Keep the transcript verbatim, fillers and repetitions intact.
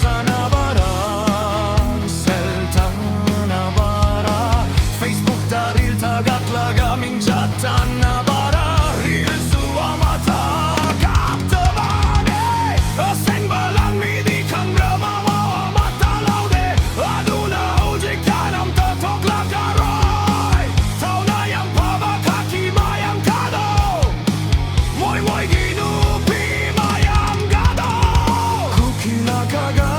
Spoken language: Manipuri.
Sana bara, seltang na bara, Facebook da reel tagatlaga mingchattan na bara, reel su amata kaptabane, aseng balang midi kangrama mata laude, aduna hojik tanam ta toklagarai, tauna yang paba kaki mayang kado. Moi moi ginu pi mayam gado. Kukila kaga